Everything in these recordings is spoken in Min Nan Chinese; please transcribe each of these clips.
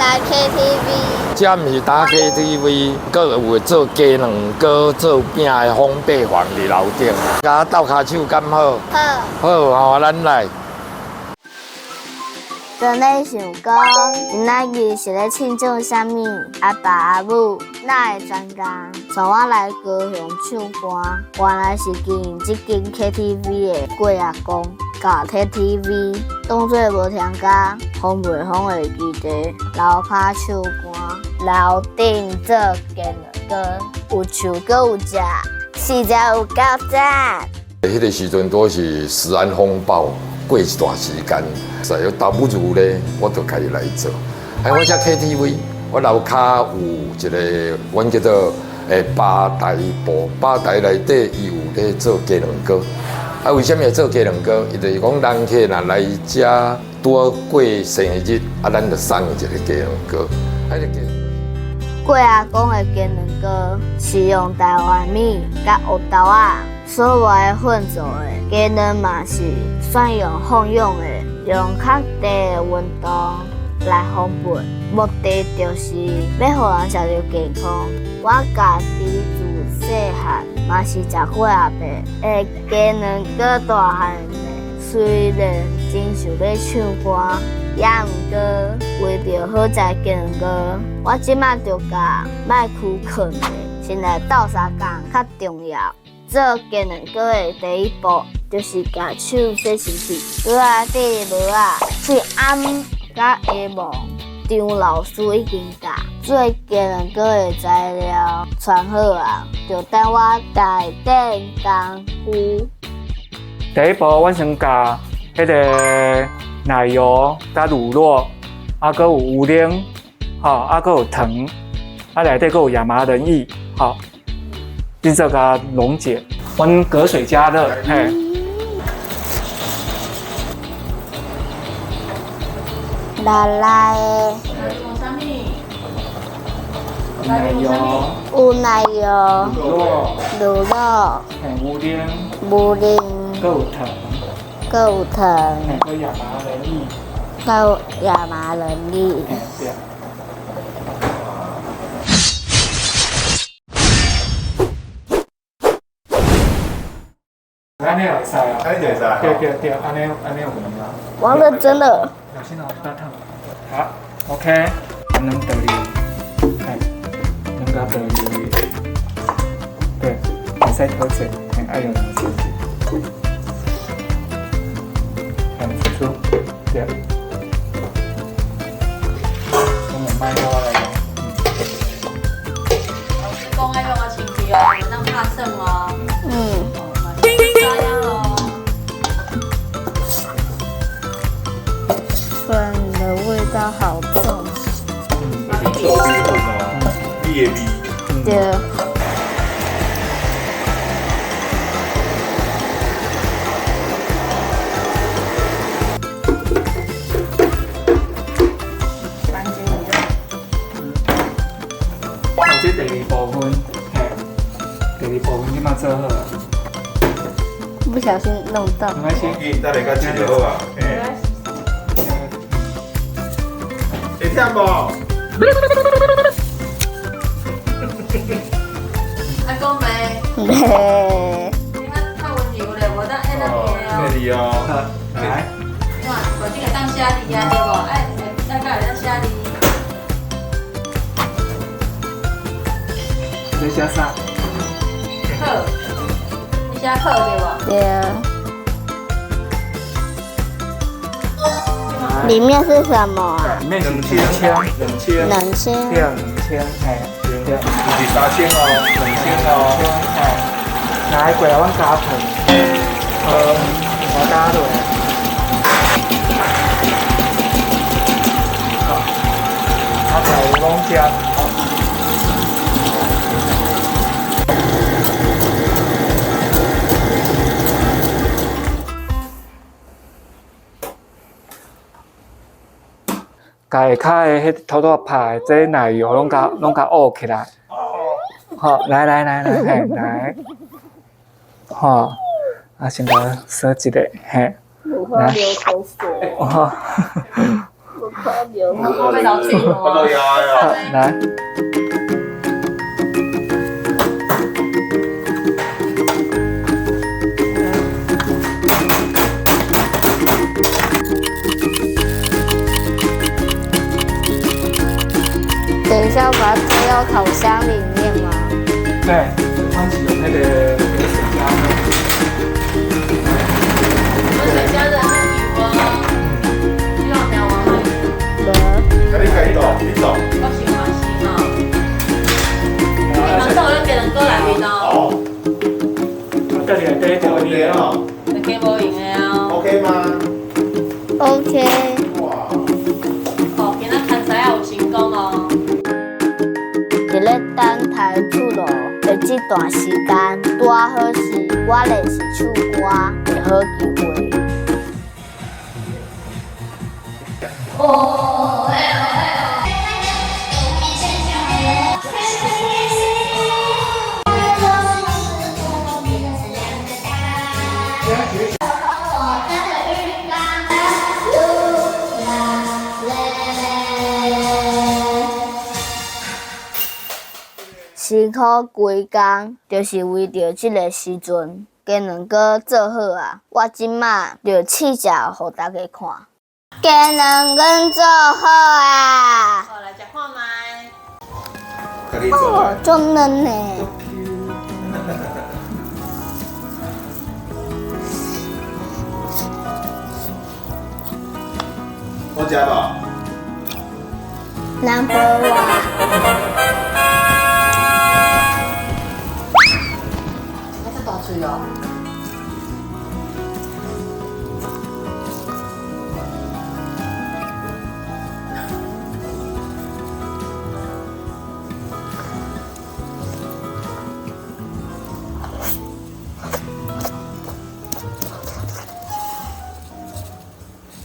來 KTV。這毋是打 KTV，閣有做雞卵糕、做餅的烘焙坊佇樓頂。共我鬥跤手敢好？好。好吼，咱來。臥咧想講，今仔日是咧慶祝啥物？阿爸阿母哪會專工帶我來高雄唱歌？原來是經營這間 KTV 的郭阿公，共 KTV 當做無添加烘焙坊的基地，樓跤唱歌，樓頂做雞卵糕，有唱閣有食，實在有夠讚。彼個時陣拄是食安風暴過一段時間，所以倒不如咧，我就家己來做。哎，我遮 KTV，我樓跤有一個，阮叫做吧台部，吧台內底伊有咧做雞卵糕。啊，為啥物會做雞卵糕？伊就是講人客若來遮拄好過生日，啊，咱就送伊一個雞卵糕。啊，這個郭阿公的雞卵糕是用台灣米佮黑豆仔所磨粉做的，雞卵嘛是選用放養的，用較低的溫度來烘焙，目的就是欲予人食著健康。我家己自細漢嘛是食過阿伯的雞卵糕大漢的，雖然真想欲唱歌，也毋過為著好食的雞卵糕，我這馬就共麥坩囥咧，先來鬥相共較重要。做雞卵糕的第一步就是共手洗身軀，桌仔底的帽仔喙罨佮下網，張老師已經教做雞卵糕的材料傳好啊，就等我大展功夫。第一步，阮先共彼个奶油佮乳酪，啊，閣有牛奶，吼，啊，閣有糖，啊，內底閣有亞麻仁液，吼，恁這共溶解，阮隔水加熱，嘿。來來。奶油。有奶油。乳酪。乳酪。嘿，牛奶。牛奶。閣有糖。閣有糖。嘿，閣亞麻仁液。閣亞麻仁液。嘿，對。按呢會使啊？按呢會使。對對對，按呢按呢有用啊。我認真的。小心哦，不要燙。好，OK。兩倒入，嘿，兩個倒入，對，會使調整，嘿，愛用兩個鉗子，嘿，出出，對。我們麥刀來用。老師講愛用啊清氣哦，袂當拍耍哦。嗯。蒜的味道好重。米的味。對。哦，這第二部分，嘿，第二部分這馬做好了。不小心弄到。沒關係。等下共切就好啊。嘿。會忝無？愛講袂？袂。你較較溫柔咧，無當按那個哦。細膩哦。來。看，無你會當寫字啊，對無？愛愛愛會當寫字。你寫啥？好。你寫好對無？對。裡面是什麼啊？裡面是兩千，兩千，兩千，對，兩千，嘿，對，不是3000哦，2000哦，嘿，來，過來，阮加糖，糖，我加落。好，啊，再攏食。共下跤的彼拄拄拍的這奶油攏共攏共漚起來。好，來來來來，嘿，來，好，啊，先共掃一下，嘿，我會流口水。哦，我可能。我欲流喙我都要好，來。等一下，把它推到烤箱裡面嗎？對，阮是用彼個水加熱。我水加熱很油哦，你有聽我嗎？無。啊，你家己做，你做。我想嘛是吼。你嘛做咱雞卵糕內面哦。哦。啊，這裡內底就你哦。會加無用的哦。 OK 嗎？OK。哇。哦，今仔牽師仔有成功哦。佇咧等待出爐的這段時間，拄仔好是我練習唱歌的好機會。哦嘿哦嘿辛苦規工，就是為著這个時陣，雞卵糕做好啊！我這馬就試食予大家看。雞卵糕做好啊！好，來食看覓。哦，足嫩呢。好食無？Number one。大喙哦！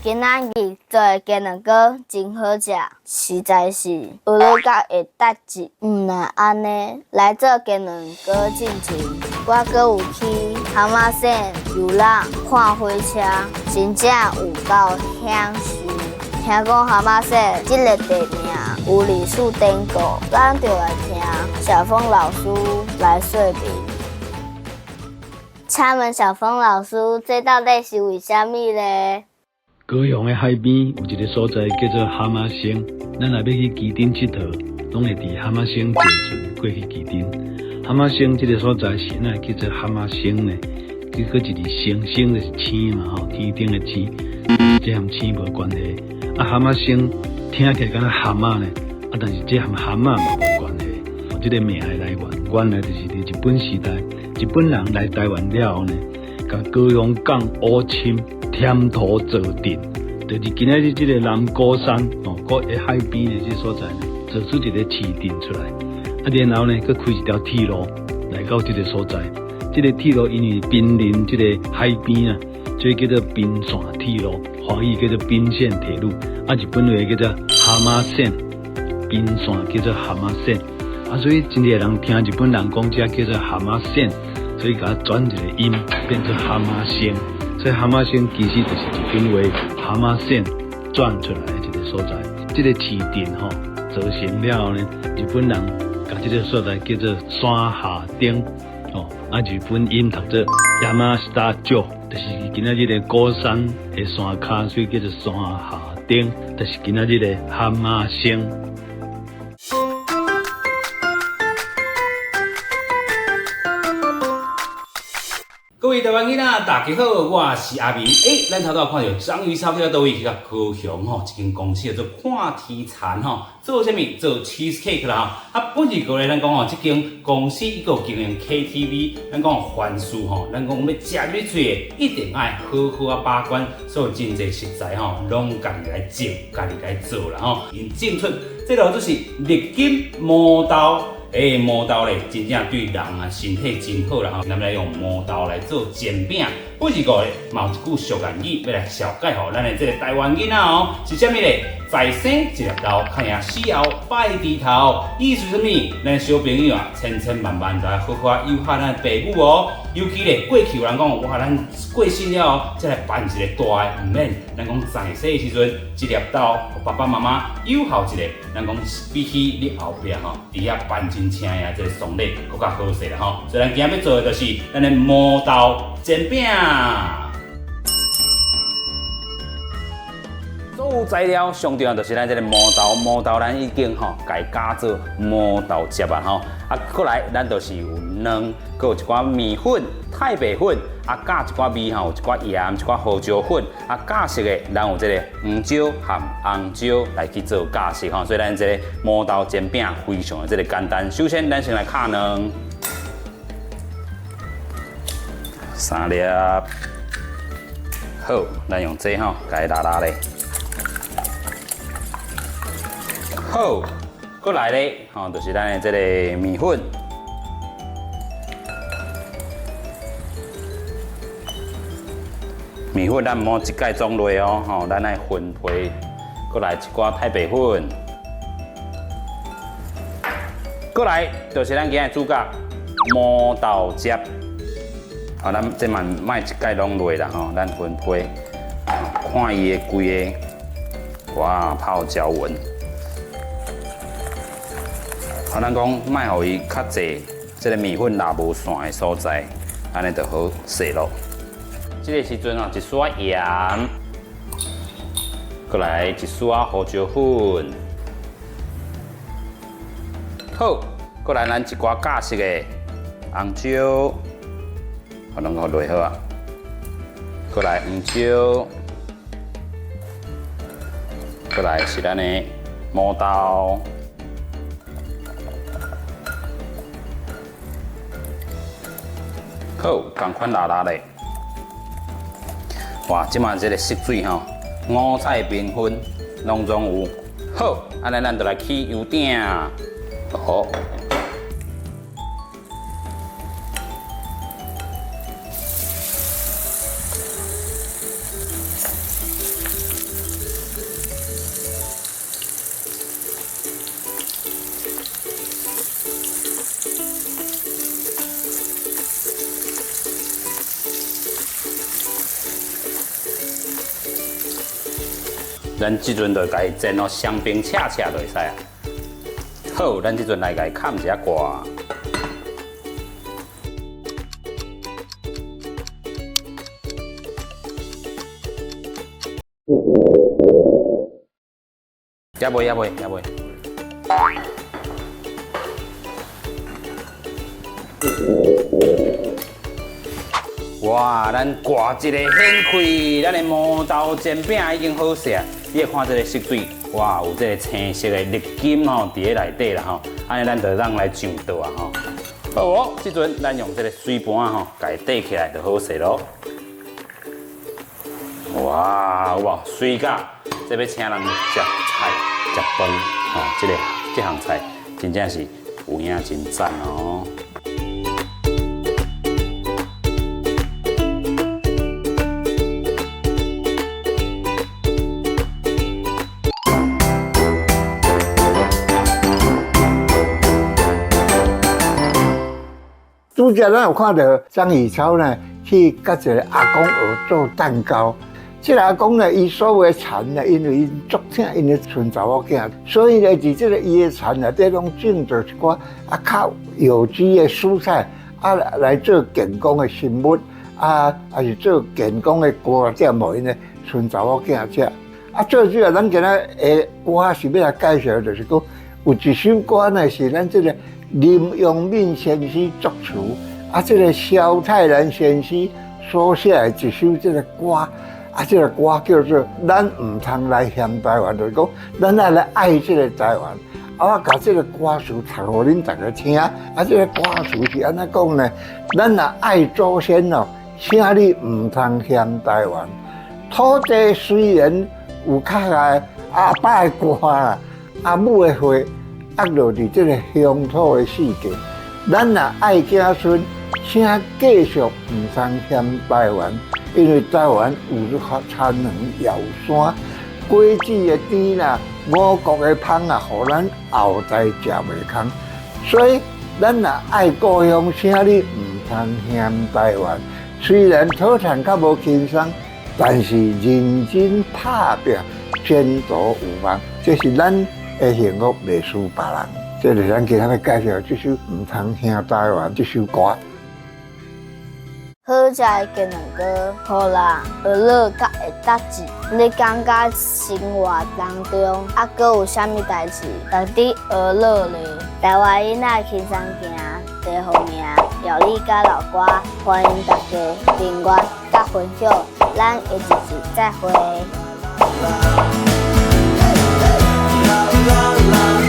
今仔日做的雞卵糕真好食，實在是學了甲會達志。毋但按呢，來做雞卵糕進前，我閣有去蛤蟆線遊覽看火車，真正有夠享受。聽講蛤蟆線這个地名有歷史典故，咱就來聽小峰老師來說明。請問小峰老師，這到底是為啥物咧？高雄的海邊有一个所在叫做蛤蟆星，咱若欲去旗津𨑨迌，攏會佇蛤蟆星坐船過去旗津。蛤蟆星這个所在是按怎會叫做蛤蟆星呢？結果一字星，星就是星嘛吼，天頂的星，這和星無關係。啊，蛤蟆星聽起來敢若蛤蟆呢，啊，但是這和蛤蟆嘛無關係。這个名的來源，原來就是佇日本時代，日本人來台灣了後呢，共高雄港烏深添土造鎮，就是今仔日這个南鼓山哦，閣海邊的這所在呢，造出一个市鎮出來。啊，然後呢，閣開一條鐵路來到這个所在。這个鐵路因為瀕臨這个海邊啊，所以叫做濱線鐵路，華語叫做濱線鐵路。啊，日本話叫做蛤蟆線，濱線叫做蛤蟆線。啊，所以真濟人聽日本人講這叫做蛤蟆線，所以共轉一个音，變做蛤蟆星。所以蛤蟆星其實就是日本話蛤蟆線轉出來的一个所在。這个市鎮吼造成了後呢，日本人共這个所在叫做山下町，哦，啊，日本音讀做山下町，就是今仔日的鼓山的山跤，所以叫做山下町，就是今仔日的蛤蟆星。各位台灣囡仔，大家好，我是阿明。欸，咱頭拄仔看著章魚燒去到佗位？去到高雄吼，一間公司叫做看天田吼，做啥物？做 cheese cake 啦吼。啊，本日過來咱講吼，這間公司伊閣有經營 KTV，咱講凡事吼，咱講欲食入去喙的，一定愛好好啊把關，所以真濟食材吼，攏家己來種，家己來做啦吼。𪜶種出這个就是綠金毛豆。欸，毛豆咧，真正對人啊身體真好啦吼。咱來用毛豆來做煎餅，不是個嘛有一句俗諺語欲來紹介予咱的這個台灣囡仔哦，是啥物咧？在生一粒豆，較贏死後拜豬頭。意思是啥物？咱小朋友啊，千千萬萬都愛好好友好咱的爸母哦。尤其咧，過去有人講，哇，咱過身了後，才來辦一个大的，毋免。咱講在世的時陣，一粒豆，予爸爸媽媽友好一下。咱講比起你後壁吼，佇遐辦真請的這个喪禮，閣較好勢啦吼。所以咱今仔欲做的就是咱的毛豆煎餅。所有材料上重要就是咱這个毛豆，毛豆咱已經吼共伊加做毛豆汁啊吼。啊，過來咱就是有卵，閣有一寡麵粉、太白粉，啊加一寡味吼，有一寡鹽、一寡胡椒粉，啊加色的，咱有這个黃椒和紅椒來去做加色吼。所以咱這个毛豆煎餅非常的這个簡單。首先，咱先來敲卵，三粒，好，咱用這吼，共伊拉拉咧。好，過來咧，吼，就是咱的這个麵粉。麵粉咱毋好一擺總落哦，吼，咱愛分配。過來一寡太白粉。過來就是咱今仔主角毛豆汁。啊，咱這嘛莫一擺攏落啦，吼，咱分配，看伊的規个，哇，泡椒紋。啊，咱講莫予伊較濟，這个麵粉拉無散的所在，按呢就好勢囉。這个時陣哦，一絲仔鹽，過來一絲仔胡椒粉。好，過來咱一寡加色的紅椒，予攏予落好啊。過來黃椒，過來是咱的毛豆。好，仝款拉拉咧。哇，這馬這个色水吼，五彩繽紛，攏總有。好，按呢咱就來起油鼎。好。咱這陣就共伊煎予雙邊赤赤就會使啊。好，咱這陣來共伊崁一下蓋。猶未，猶未，猶未。哇！咱掛一个顯開，咱的毛豆煎餅已經好勢。你會看這个色水，哇，有這个青色的綠金吼，佇咧內底啦吼。按呢，咱就當來上桌啊吼。好哦，這陣咱用這个水盤吼，共伊綴起來就好勢囉。哇，有無？水甲，這欲請人食菜、食飯吼，這个這項菜真正是有影真讚哦。拄才咱有看著張宇超呢，去佮一个阿公學做蛋糕。這个阿公呢，伊所有的田呢，因為𪜶足疼𪜶的孫查某囝，所以呢，佇這个伊的田內底攏種著一寡啊較有機的蔬菜，啊來做健康的食物，啊抑是做健康的糕點，予𪜶的孫查某囝食。啊，最主要咱今仔的歌是欲來介紹，就是講有一首歌呢，是咱這个林陽敏先生作詞，啊，這个蕭泰然先生所寫的一首這个歌，啊，這个歌叫做《咱毋通來嫌台灣》，就是講咱愛來愛這个台灣。啊，我共這个歌詞讀予恁逐家聽，啊，這个歌詞是按怎講呢？咱若愛祖先哦，請你毋通嫌台灣。土地雖然有較愛阿爸的歌啦，阿母的血。壓落佇這个鄉土的世界，咱若愛子孫，請繼續毋通嫌台灣，因為台灣有田園藥山，果子的甜啦，五穀的芳啊，予咱後代食袂空。所以咱若愛故鄉，請你毋通嫌台灣。雖然討趁較無輕鬆，但是認真拍拚，前途有望。這是咱的幸福，袂輸別人。這就是咱今仔日介紹這首《毋通嫌台灣》這首歌。好食的雞卵糕，予人學樂佮會得志。你感覺生活當中猶閣有啥物代誌值得學樂呢？台灣囡仔輕鬆行，地方名料理佮老歌，歡迎大家訂閱佮分享，咱下一集再會。啦啦啦。